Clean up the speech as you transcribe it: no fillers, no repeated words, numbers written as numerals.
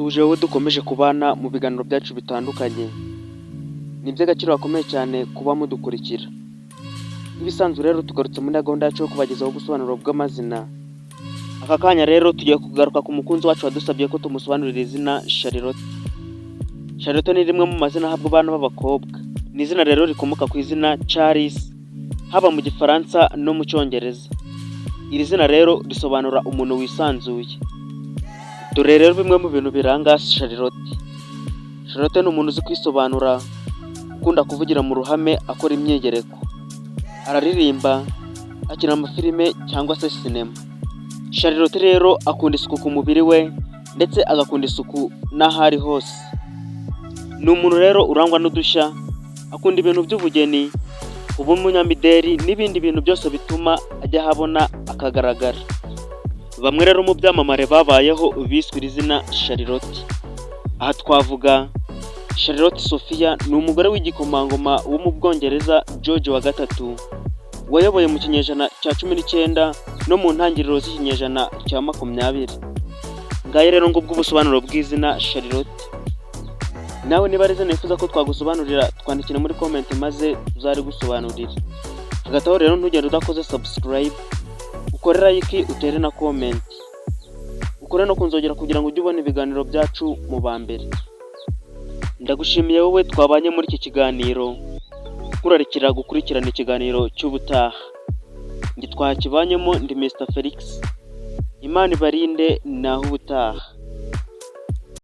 Ndagusuhuje wowe dukomeje kubana mu biganiro byacu bitandukanye. Ni iby'agaciro gakomeye cyane kuba mudukurikira. Nk'ibisanzwe rero, tugarutse muri gahunda yacu yo kubagezaho ubusobanuro bw'amazina. Aka kanya rero tugiye kugaruka ku mukunzi wacu wadusabye ko tumusobanurira izina Charlotte. Charlotte ni rimwe mu mazina ahabwa abana b'abakobwa. Ni izina rero rikomoka ku izina Charles, haba mu Gifaransa no mu Cyongereza. Iri zina rero risobanura umuntu wisanzuye. Dore rero bimwe mu bintu biranga Charlotte. Charlotte ni umuntu uzi kwisobanura, ukunda kuvugira mu ruhame, akora imyigereko. Araririmba, akina amafilime cyangwa se sinema. Charlotte rero akunda isuku ku mubiri we, ndetse agakunda isuku n'aho ari hose. Ni umuntu rero urangwa n'udushya, akunda ibintu by'ubugeni, kuba umunyamideli n'ibindi bintu byose bituma ajya ahabona akagaragara. Bamwe rero mu byamamare babayeho biswe iri zina Charlotte. Aha twavuga Charlotte Sophia, ni umugore w'igikomangoma wo mu Bwongereza George wa gatatu, wayoboye mu kinyejana cya 19 no mu ntangiriro z'ikinyejana cya 20. Ngayo rero ngubwo ubusobanuro bw'izina Charlotte. Nawe niba ari izina wifuza ko twagusobanurira, twandikira muri comment maze tuzarigusobanurira. Hagati aho rero ntugende udakoze subscribe, ukore like, utere na comment. Ukore no kunzogera kugira ngo ujye ubona ibiganiro byacu mu ba mbere. Ndagushimiye wowe twabanye muri iki kiganiro, nkurarikira gukurikirana ikiganiro cy'ubutaha. Njye twakibanyemo ndi Mr Felix. Imana ibarinde, naho ubutaha.